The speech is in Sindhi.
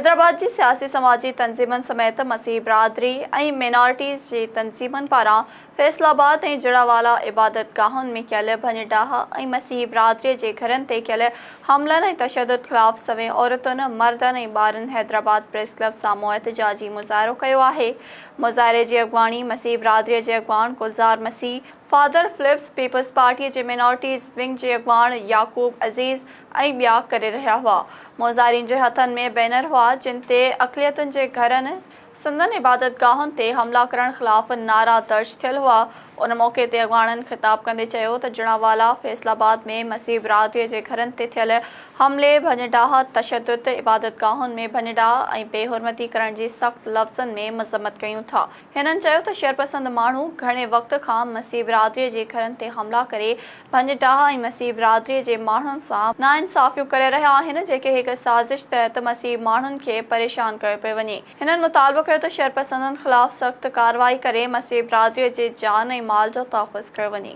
حيدرآباد جي سياسي سماجي تنظيمن سميت مسيحي برادري ۽ مينارٽيز جي تنظيمن پاران فيصل آباد ۽ جڙاوالا عبادتگاهن ۾ ڪيل ڀڃ ڊاهه ۽ مسيحي برادري جي گهرن تي ڪيل حملن ۽ تشدد خلاف سوين عورتن، مردن ۽ ٻارن حيدرآباد پريس ڪلب سامهون احتجاجي مظاهرو ڪيو آهي. مظاهري جي اڳواڻي مسيحي برادري جي اڳواڻ گلزار مسيح، فادر فلپس، پيپلز پارٽي جي مينارٽيز ونگ جي اڳواڻ يعقوب عزيز ۽ ٻيا ڪري رهيا هئا. مظاهرين جي هٿن ۾ بينر هئا، جن تي اقليتن جي گهرن، سندن عبادتگاهن تي حملا ڪرڻ خلاف نعرا درج ٿيل هئا. ان موقعي تي اڳواڻن خطاب ڪندي چيو ته جڙانوالا، فيصل آباد ۾ مسيح برادري جي گهرن تي ٿيل حملي، ڀڃ ڊاهه، تشدد، عبادتگاهن ۾ ڀڃ ڊاهه ۽ بي حرمتي ڪرڻ جي سخت لفظن ۾ مذمت ڪيون ٿا. هنن چيو ته شرپسند ماڻهو گهڻي وقت کان مسيح برادري جي گهرن تي حملا ڪري ڀڃ ڊاهه ۽ مسيح برادري جي ماڻهن سان ناانصافيون ڪري رهيا آهن جيڪي هڪ سازش تحت مسيح ماڻهن کي پريشان ڪيو پيو وڃي. هنن مطالبو ڪيو ته شرپسندن خلاف سخت ڪارروائي ڪري مسيح برادري جي جان ۽ مال جو تحفظ ڪيو وڃي.